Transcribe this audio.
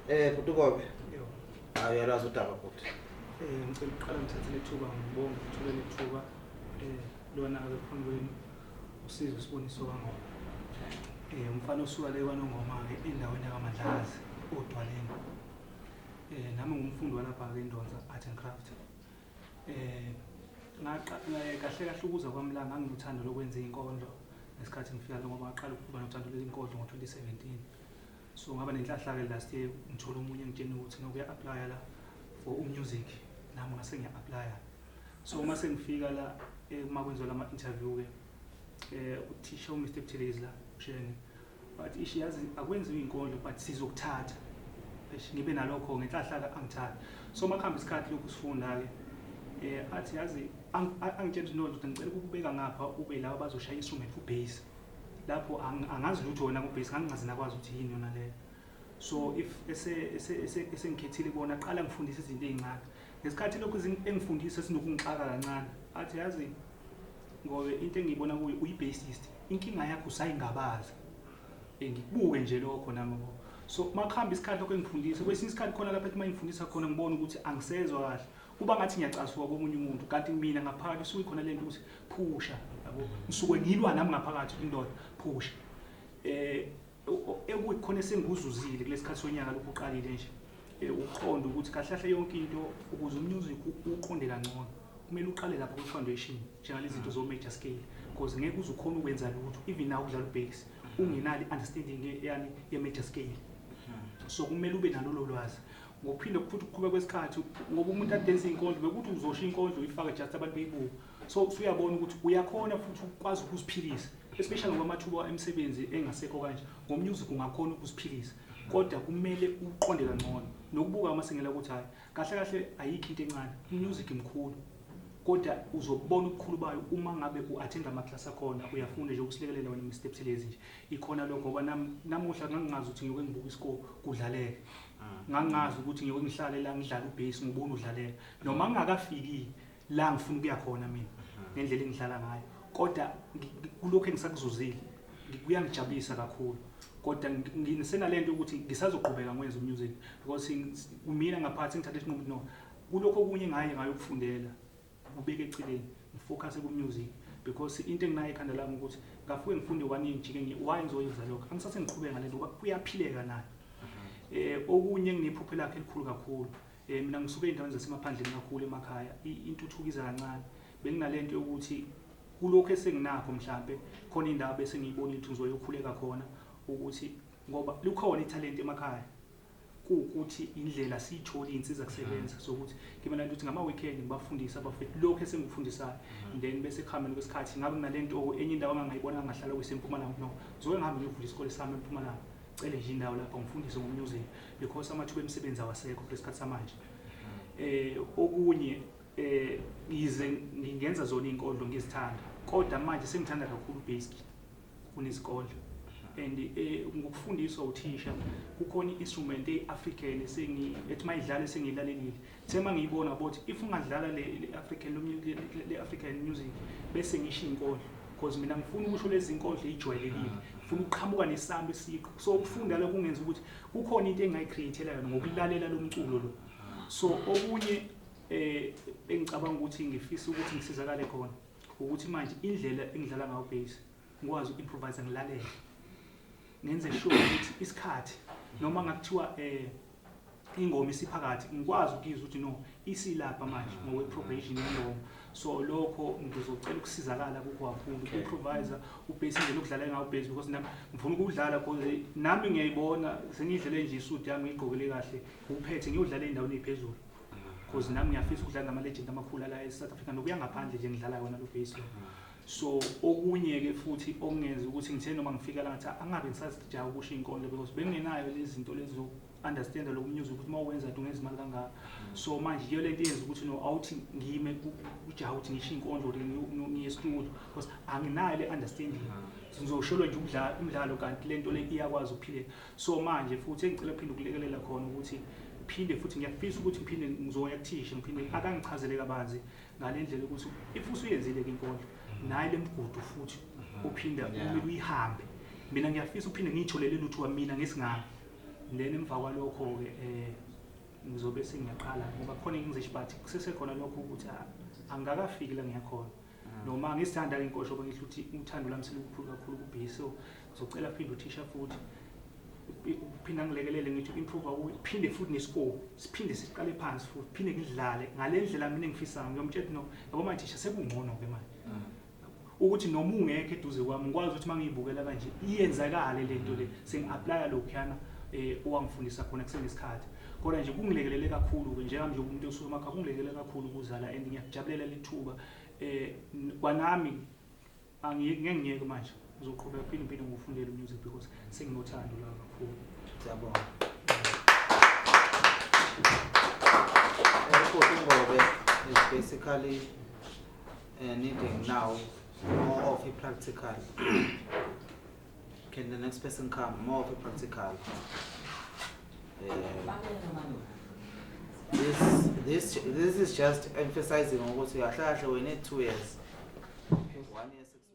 Bhuti Kobe. Yebo. Hayi, uyalwazi udaba, bhuti. Ngicela ukuqala ngithathe lethuba ngibonge ukuthole lethuba lona ke phambi kwenu usizo Siboniso kaNgobe. Umfana osuka le kwaNongoma ke endaweni yakaMandlakazi oDwaleni. Nami ngumfundi walapha ke eNdonsa Art and Craft. Ngaqa kahle kahle ukuza kwami la nganginothando lokwenza izinkondlo ngesikhathi ngifika la, ngoba ngaqala ukuba nothando lwezinkondlo ngo-2017. So ngaba nenhlahla-ke last year ngithola omunye engitshena ukuthi nokuya-applya la for umusic, nami ngase ngiya-applya. So uma sengifika la, uma kwenziwa lama-interview-ke, uthisha uMr Buthelezi la uShenge but ishi yazi akwenziwa iy'nkondlo but sizokuthatha. Eish, ngibe nalokho ngenhlahla-ke angithatha. So uma kuhamba isikhathi lokhu sifunda-ke, athi yazi angitshela ukuthi no ndoda, ngicela ukukubeka ngapha ube laba bazoshaya instrument u-bass. Lapho angazi lutho wena ngo-bass, ngangingaze nakwazi ukuthi yini yona leyo. So if esengikhethile kubona, aqala ngifundise izinto ey'ncane. Ngesikhathi lokhu engifundisa sinokungixaka kancane, athi yazi ngoba into engiyibona kuyo uyi-bassist, inkinga yakho usayingabaza. Ngikubuke nje lokho nami yabo. So makuhamba isikhathi lokho engifundisa, kwesinye isikhathi khona lapha ethi uma ngifundisa khona ngibona ukuthi angisezwa kahle, kuba ngathi ngiyacasuka komunye umuntu, kanti mina ngaphakathi kusuke khona lento ukuthi phusha yabo, ngisuke ngilwa nami ngaphakathi, indoda phusha. Ekuyikhona esengikuzuzile kulesikhathi sonyaka lokhu uqalile nje, uqonde ukuthi kahle kahle yonke into ukuze umusic uqonde kangcono kumele uqale lapha kwi-foundation, njengalezi zinto zo-major scale, because ngeke uze ukhone ukwenza lutho even nawe ukudlala u-bass ungenalo i-understanding yani ye-major scale. So kumele ube nalo lolo lwazi. Ngokuphinde futhi ukuqhubeka kwesikhathi, ngoba umuntu adense inkondlo bekuthi uzosho inkondlo uyifake just abantu beyibuke, so usuyabona ukuthi uyakhona futhi ukwazi ukuziphilisa, especially ngoba amathuba emisebenzi engasekho kanje, ngomusic ungakhona ukuziphilisa, kodwa kumele uqonde kangcono nokubuka amasingela ukuthi hayi kahle kahle ayikho into encane, umusic mkhulu, kodwa uzobona ubukhulu bayo uma ngabe u-attend amaklasi akhona, uyafunda nje ukusilekelela wena Mr Buthelezi nje ikhona lokho. Ngoba namuhla ngangingazi ukuthi ngiyoke ngibuke iscore kudlaleka, ngangazi ukuthi ngiyoke ngihlale la ngidlale ubass ngibone udlaleka, noma ngingakafiki la ngifuna ukuya khona mina ngendlela engidlala ngayo, kodwa kulokhu engisakuzuzile kuyangijabulisa kakhulu. Kodwa ngisenalento ukuthi ngisazoqhubeka ngwenza umusic, because kumina ngaphathi ngithathe isinqumo ukuthi no, kulokho okunye ngaye ngayokufundela kubeke eceleni, ngifocus ku-music, because into enginayo ekhanda lami ukuthi ngafike ngifunde one year ngijike ngiye why ngizoyenza lokho, angisase ngiqhubeke ngale nto, kuyaphileka nayo. Okunye enginephupho lakhe elikhulu kakhulu, mina ngisuke ey'ndaweni zasemaphandleni kakhulu emakhaya, intuthuko iza kancane. Benginalento yokuthi kulokhu esenginakho mhlampe khona indawo bese ngiyibonile ukuthi ngizoyokhuleka khona, ukuthi ngoba lukhona ithalente emakhaya, kuwukuthi indlela siyithole iy'nsiza kusebenza zokuthi ngibe nalento ukuthi ngama-weekend ngibafundise abafethu lokhu esengikufundisayo, then bese ekuhambeni kwesikhathi ngabe nginalento enye indawo engangayibona ngangahlala kuyisempumalanga, no ngizoke ngihambe ngiyovula isikole sami eMpumalanga, cele nje indawo lapho ngifundise ngomusic, because amathuba emisebenzi awasekho kulesikhathi samanje. Okunye, yize ngingenza zona iy'nkondlo ngizithanda, kodwa manje sengithanda kakhulu bass kunezikondlo, and ngokufundiswa uthisha kukhona i-instrument eyi-African esengi ethi mayidlala esengiyilalelile, the mangiyibona ukuthi if ungadlala le African le African music bese ngisho inkondlo, because mina ngifuna ukusho lezi zinkondlo eyijwayelekile, ngifuna ukuqhamuka nesami isiqu. So ukufunda lokho kungenza ukuthi kukhona into engingayicreatela yona ngokulalela lo mculo lo. So okunye engicabanga ukuthi ngifisa ukuthi ngisizakale khona ukuthi manje indlela engidlala ngayo bass ngikwazi uku-improvise, ngilalele, ngenze sure ukuthi isikhathi noma ngakuthiwa ingoma isiphakathi ngikwazi ukuyizwa ukuthi no, isilapha manje ngokwe-progression yengoma. So lokho ngizocela ukusizakala kukho kakhulu, improvise ubass, indlela okudlala ngawo bass, because nami ngifuna ukudlala, cause nami ngiyayibona sengiyidlele nje isuit yami ngiyigqokele kahle, nguphethe ngiyodlala ey'ndaweni ey'phezulu, because nami ngiyafisa ukudlala nama-legend amakhulu ala e-South Africa nokuya ngaphandle nje ngidlala yona lo bass lo. So okunye-ke futhi okungenza ukuthi ngithe noma ngifika la ngathi angabe ngisazijaha ukusho iy'nkondlo, because bengingenayo lezi zinto lezi zoku-understanda lo music ukuthi uma uwenza ungenza imali kangaka. So manje yiyo lento eyenza ukuthi no, awuthi ngime kujaha ukuthi ngisho iy'nkondlo ngiye estudio, because anginayo le understanding, ngizoshelwa nje umdlalo umdlalo, kanti lento le iyakwazi ukuphileka. So manje futhi engicela phinde ukulekelela khona ukuthi phinde futhi ngiyafisa ukuthi ngiphinde ngizoya kuthisha, ngiphinde akangichazele kabanzi ngale ndlela ukuthi if usuyenzile ke inkondlo nayi le mgudu futhi uphinda kumele uyihambe. Mina ngiyafisa uphinde ngiyitholele lutho mina ngesingami. Then emva kwalokho-ke ngizobe sengiyaqala ngoba khona English, but kusesekhona lokho ukuthi angikakafiki la ngiyakhona. Noma ngisithanda-ke inkosho ngisho ukuthi uthando lwami selukhulu kakhulu ku-B, so ngizocela phinde uthisha futhi uphinda angilekelele, ngithi improve kuyo, phinde futhi ne-score, siphinde siqale phansi futhi, phinde ngidlale ngale ndlela mina engifisayo. Ngiyomtshela no, yabo manje thisha, sekungcono-ke manje ukuthi noma ungekho eduze kwami, ngikwazi ukuthi uma ngiyibukela kanje iyenzakale le nto le, sengi-applya lokhuyana owangifundisa khona kusenesikhathi. Kodwa nje kungilekelele kakhulu-ke njengami nje umuntu osuke emakhaya, kungilekelele kakhulu ukuzala and ngiyakujabulela lethuba. Kwanami angiyeke, ngeke ngiyeke manje, ngizoqhubeka phinde phinde ngiwufundele music because senginothando la kakhulu. Siyabonga. Ubhuti Ngobe is basically needing now more of a practical. Can the next person come? More of a practical. This is just emphasizing ukuthi kahle kahle we need 2 years. 1 year 6